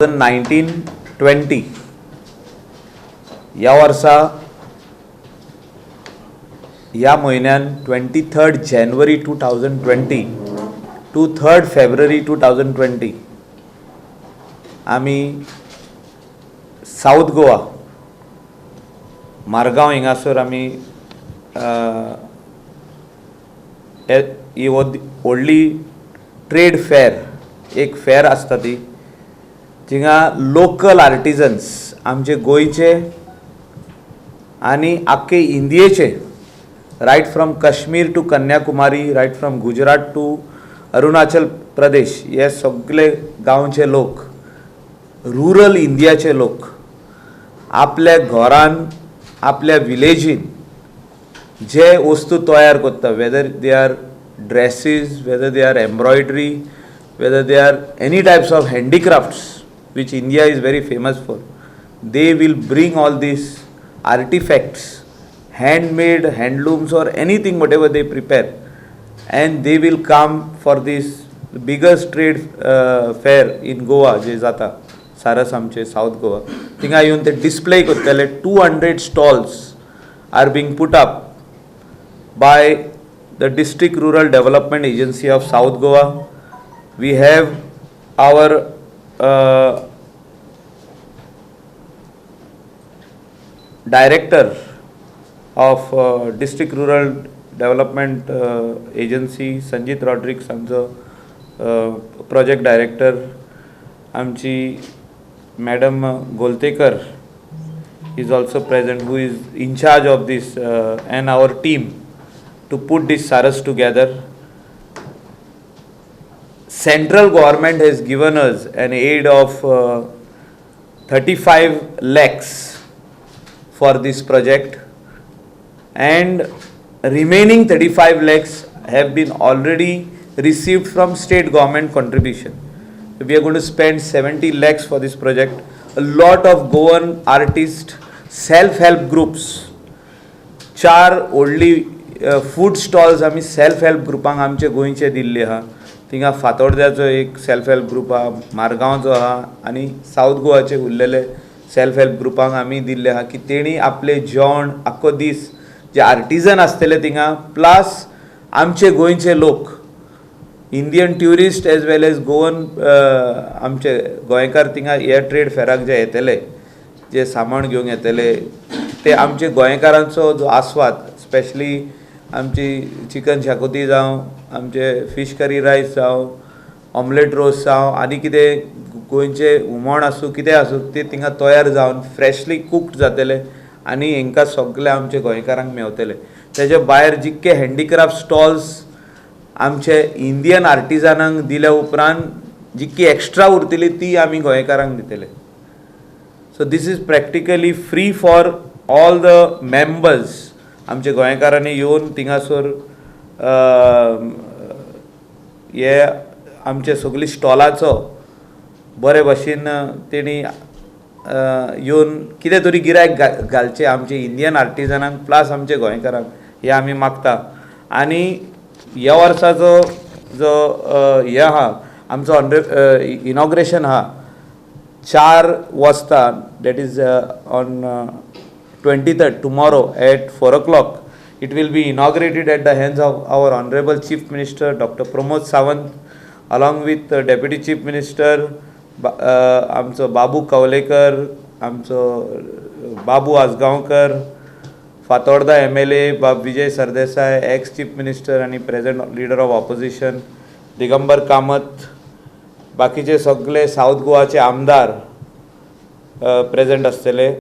2019-20 ह्या वर्सा ह्या म्हयन्यान 23 January 2020 to 3 February 2020 आमी सावथ गोवा, मारगांव हिंगासर आमी ही व्हडली ट्रेड फेर, एक फेर आसता ती, थिंगा लोकल आर्टिजन्स आमचे गोंयचे आनी आख्खे इंडियेचे, right from Kashmir to Kanyakumari, right from Gujarat to Arunachal Pradesh, हे सगळे गांवचे लोक, रुरल इंडियाचे लोक आपल्या घरान, आपल्या विलेजीन जे वस्तू तयार करता, whether they are dresses, whether they are embroidery, whether they are any types of handicrafts which India is very famous for, they will bring all these artifacts, handmade handlooms or anything, whatever they prepare, and they will come for this biggest trade fair in Goa जे जाता सारस आमचे south Goa. थिंगा येवन ते display करतले. 200 stalls are being put up by the District Rural Development Agency of South Goa. We have our director of District Rural Development Agency, Sanjit Rodrigues, आमचो project director, आमची madam Goltekar is also present, who is in charge of this and our team to put this Saras together. Central government has given us an aid of 35 lakhs for this project, and remaining 35 lakhs have been already received from state government contribution. We are going to spend 70 lakhs for this project. A lot of Goan artists, self-help groups, चार व्हडली food stalls आमी self help ग्रुपांक आमचे गोंयचे दिल्ले आहा. थिंगा फातोर्ड्याचो एक self help group आहा, मारगांवचो आहा आनी सावथ गोवाचे उरलेले सेल्फ हेल्प ग्रुपांक आमी दिल्ले आहा की तेणी आपलें जेवण आख्खो दीस जे आर्टिजन आसतले थिंगा, प्लस आमचे गोंयचे लोक, Indian tourist as well as Goan आमचे गोंयकार थिंगा ह्या ट्रेड फेराक जे येतले, जे सामान घेवंक येतले, ते आमचे गोंयकारांचो जो आस्वाद, स्पेशली आमची चिकन शाकोती जावं, आमचे फीश करी रायस जावं, ऑमलेट रोस जावं, आनी कितें गोंयचें हुमण आसूं, कितें आसूं, ते थिंगा तयार जावन फ्रेशली कुक्ड जातले आनी हेंकां सगळे आमचे गोंयकारांक मेवतले. तेजे भायर जितके हँडीक्राफ्ट स्टॉल्स आमचे इंडियन आर्टिजनांक दिल्या उपरांत जितकी एक्स्ट्रा उरतली ती आमी गोंयकारांक दितले. So this is practically free for all the members. आमच्या गोंयकारांनी येवन थिंगासर हे आमचे सगळी स्टॉलाचो बरे भशेन तेणी येवन कितें तरी गिरायक घालचें आमचे इंडियन आर्टिजनांक प्लस आमचे गोंयकारांक, हें आमी मागता. आनी ह्या वर्साचो जो हें आहा, आमचो इनॉग्रेशन आहा 4 वाजता, that is on 23rd, tomorrow at 4 o'clock it will be inaugurated at the hands of our honourable Chief Minister Doctor Pramod Sawant, along with Deputy Chief Minister आमचो बाबू कवलेकर, आमचो बाबू आजगांवकर, फातोर्डा एमएलए बाब Vijay Sardesai, ex chief minister आनी present leader of opposition Digambar Kamat, बाकीचे सगळे south गोवाचे आमदार प्रेझेंट आसतले.